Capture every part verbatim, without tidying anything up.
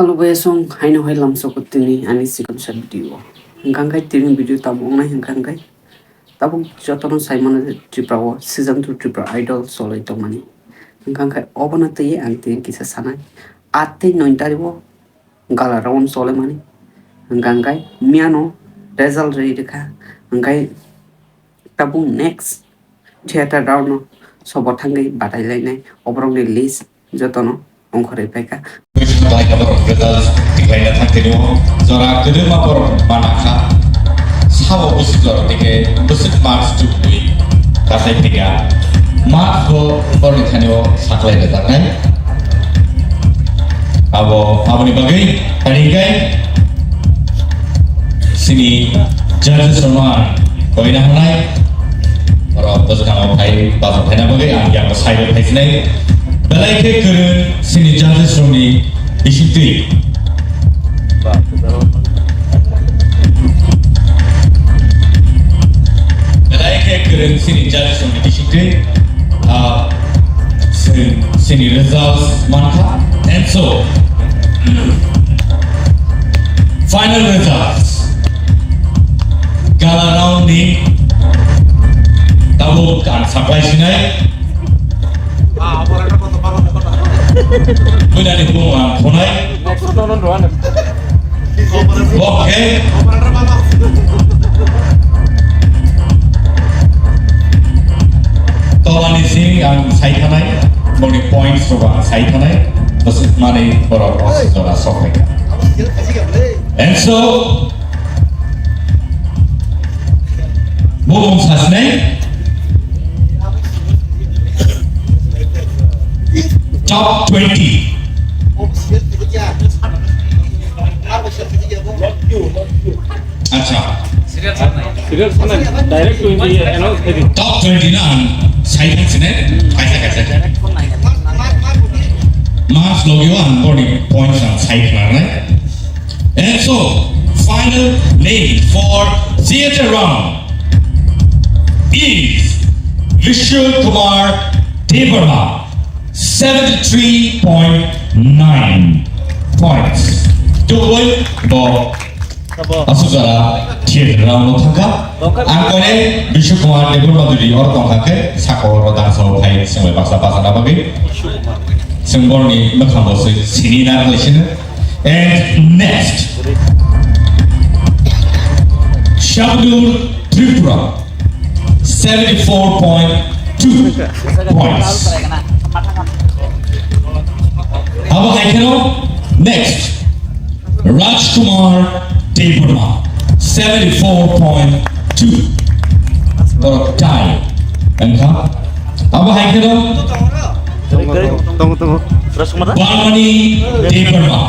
Hello guys, song haino hai lamsoko tini ani sikon sa video. Hingkang kai tini video tamo ongnai hingkang kai. Tabuk jotono saimano je Tripura o season two Tripura Idol solai tongmani. Hingkang kai obono tei ang tini kisa sanai. At tei noin tari o gala round solemani. Hingkang kai miyano result rwi rikha. Hingkai tabuk next theater round no sobo thangwi batai lainai. Oborokni list jotono ongkhorwi paikha. Borok result tikhlaina thangtini o jora kwdwma borok manakha. Sabo bwswk jora tike bwswk marks tubui kasai phaikha. Marks bo borokni thani o saklai rwjaknai. Abo, aboni bagwi tani hingkai sini judges rokno ang koina hwnai. Borok bwskango phai, basa phaina bagwi ang yakno side o phaisinai. Belai khe kwrwng sini judges rokni bisingtwi. Belai khe kwrwng sini judges rokni bisingtwi, ah, sini, sini results mankha. And so, final results. Gala round ni tabuk ang saklai sinai. Buinani bumung ang khonai. Bo khe Tolani sini ang sai thanai, boni points rok ang sai thanai, bwswk manwi borok o jora sok phaikha. And so, bumung sasnai top twenty. Acha. Serial sanai, direct twenty announce khaidi. Top twenty na ang sai thang sine, kaisa kaisa. Mas logio ang boni points ang sai thang nai. And so, final name for theater round is Vishnu Kumar Debbarma, seventy-three point nine points. Double bo asuk jora theater round o thangkha. Ang kone Vishnu Kumar Debbarma duri or tongkha khe saka oro dance o phai swnglai baksa bachana bagwi. Chwng borni mwkhang bo swi sini na rwlaisino. And next, Shabnur Tripura, seventy-four point two points. Abo hai kheno next, Rajkumar Debbarma, seventy-four point two. Borok tie. Wngkha. Abo hai kheno Tongo, tongo, tongo. Rajkumar da? Barmani Debbarma.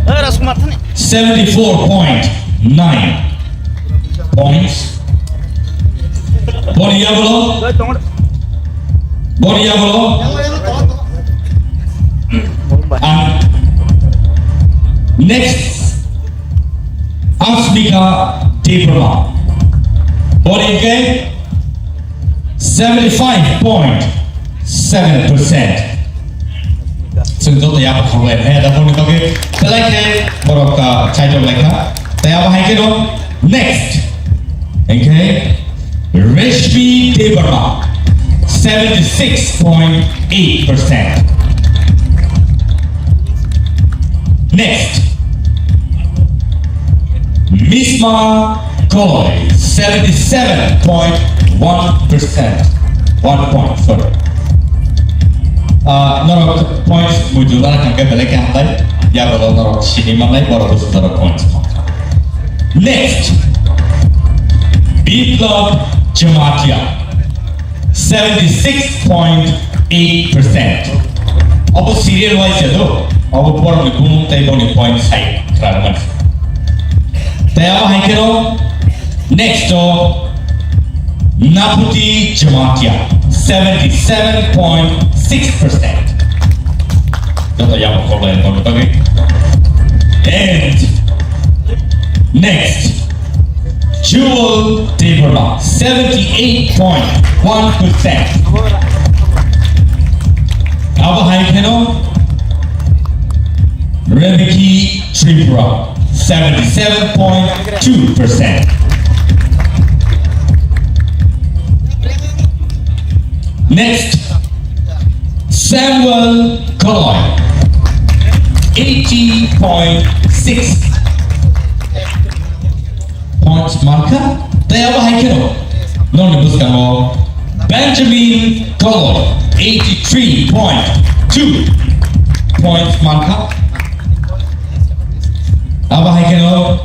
Eh, Rajkumar thani. Seventy-four point nine points. Boni yagulo. Eh, tongo. Boni yagulo. Ang next Asmika Debbarma. Boni ke seventy-five point seven percent. Chwng joto ya khorok lai, he, da phone toke, belai khe borok, ah, chaitok lai kha. Tei abo hai khe no next. Hingkhe Reshmi Debbarma, seventy-six point eight percent. Next, Misma Koi, seventy-seven point one percent. One point, sorry. Ah, norok points muitu nara kangke belai khe hambai. Ya bolo norok sini manai, boro busu norok points. Next, Biplab Jamatia, seventy-six point eight percent. Abo serial wise ya do, abo borok ni bumung tei boni point sai khlaimani. Tei abo hai kheno next o Naputi Jamatia, seventy-seven point six percent. Joto yang ko lai ko tagi. And next, Jewel Debbarma, seventy-eight point one percent. Abo hai kheno, Rebeki Tripura, seventy-seven point two percent. Next, Samuel Koloi, eighty point six points mankha. Tei abo hai kheno nokni bwskango Benjamin Koloi, eighty-three point two points mankha. Abo hai kheno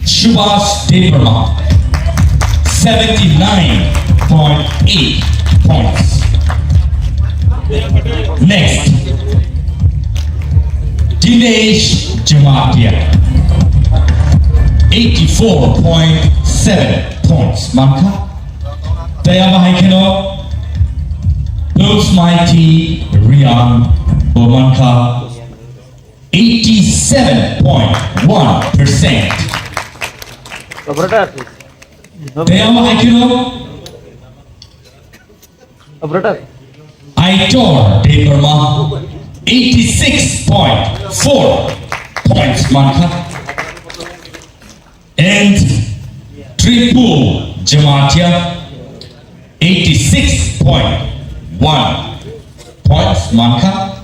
Subhas Debbarma, seventy-nine point eight points. Next, Dinesh Jamatia, eighty-four point seven points mankha. Tei abo hai kheno Pulsmaiti Riang bo mankha eighty-seven point one percent. Operator. Tei abo hai kheno Operator. Aitor Debbarma, eighty-six point four points mankha. And Tripul Jamatia, eighty-six point one points mankha.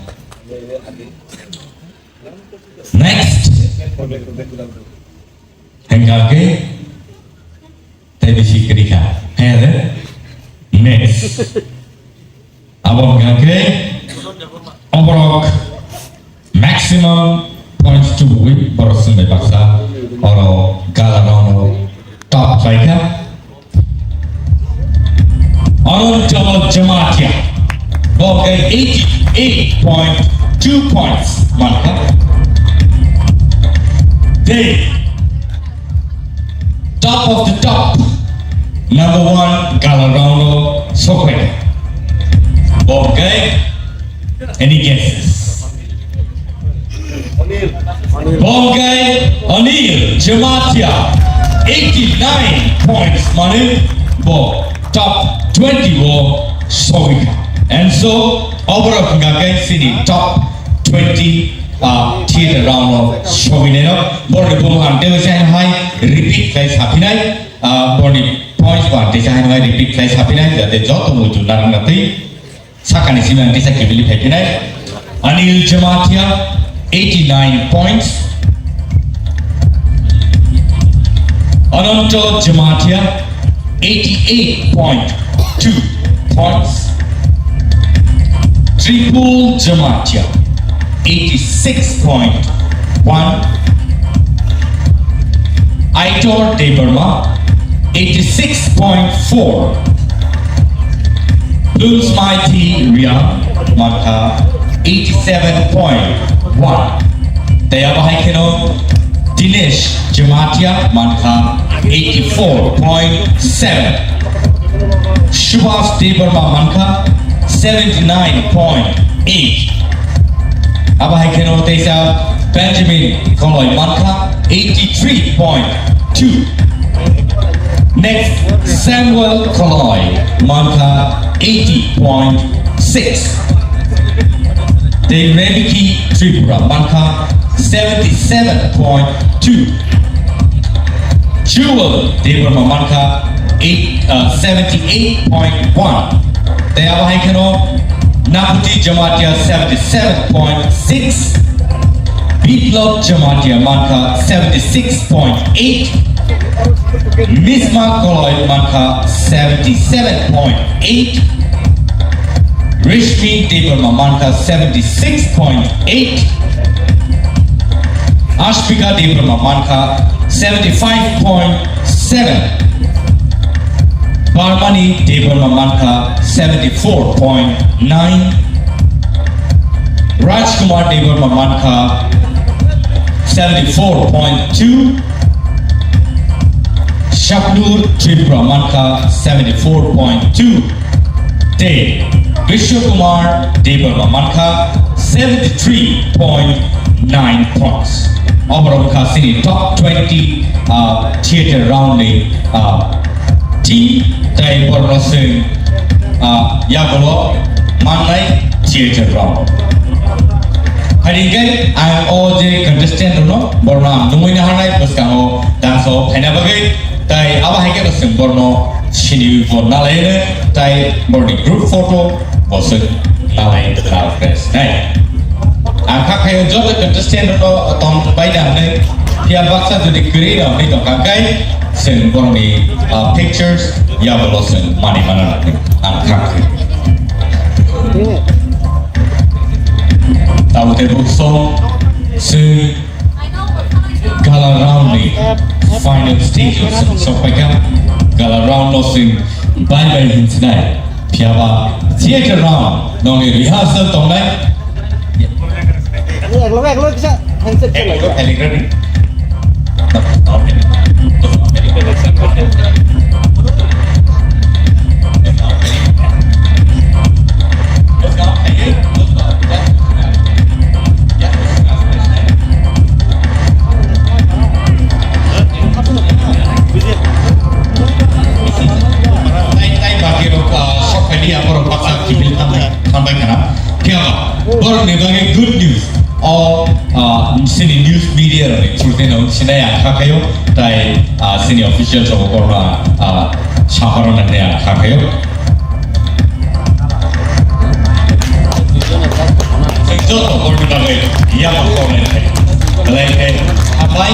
Next. Hengkake tei bisi kwrwi kha. Hede? Next. Abo hengkake oborok maximum points tubui borok swngbai baksa oro gala round o top khlaikha. Ananto Jamatia, bo khe eighty-eight point two points mankha. Tei top of the top, number one gala round o sokphaikha. Bo khe Any guesses? Bo khe Anil Jamatia, eighty-nine points, mane bo top twenty o sogwi kha. And so, oborok hwnka khe chini top twenty, ah, theater round o sogwi naino. Borokni bumo ang tei sai hai repeat khlai saphinai, ah, borokni points bo ang tei sai hai repeat khlai saphinai, jate joto muitu narwkna twi. Sakani simi ang kisa kibili phaiphinai. Anil Jamatia, eighty-nine points. Ananto Jamatia, eighty-eight point two points. Tripul Jamatia, eighty-six point one. Aitor Debbarma, eighty-six point four. Pulsmaiti Riang mankha eighty-seven point one. Tei abo hai kheno Dinesh Jamatia mankha eighty-four point seven. Subhas Debbarma mankha seventy-nine point eight. Abo hai kheno teisa Benjamin Koloi mankha eighty-three point two. Next, Samuel Koloi mankha eighty point six. Tei Rebeki Tripura mankha seventy-seven point two. Jewel Debbarma mankha eight, uh, seventy-eight point one. Tei abo hai kheno Naputi Jamatia seventy-seven point six. Biplab Jamatia mankha seventy-six point eight. Misma Koloi mankha seventy-seven point eight. Rishmi Debbarma mankha seventy-six point eight. Ashpika Debbarma mankha seventy-five point seven. Parmani Debbarma mankha seventy-four point nine. Rajkumar Debbarma mankha seventy-four point two. Shaknur Tripura mankha seventy-four point two. Tei Vishwakumar Debbarma mankha seventy-three point nine points. Oborok wngkha chini top twenty, uh, theater round ni, uh, team tei borokno chwng, uh, yagulo mannai theater round. Phaidi hwnkhe ang o je contestant rokno borno ang nungwi naharnai bwskango dance o phaina bagwi, tai abo hai khe chwng borno siniwi bo nalaino, tai borni group photo bo chwng nalai nai. Ang kha khaio joto contestant rokno tong bai da hwnwi, phiya baksa jodi kwrwi rok hwnwi tongkha khe chwng borni, ah, pictures yabolo chwng mani mana nangwi ang kha khaio. Tabuk tei bukso chwng gala round ni final stage o chwng sokphaikha. Gala round no chwng bai bai hinchinai. Phiyaba theater round nongni rehearsal tongnai. Eklo, eklo kisa handshake khe lai. Eklo khe lai. Tai, tai bagwi rok, ah, sok phaidi, aborok baksa kiphil thangnai, thangnai khna. Phiya ba, borokni bagwi good news. O, ah, chini news media rokni through-no sinai ang kha khaio, tai, ah, chini official rok borokno, ah, sapharo nai ang kha khaio. Joto borokni bagwi yapha kok nai khaio. Belai khe hambai.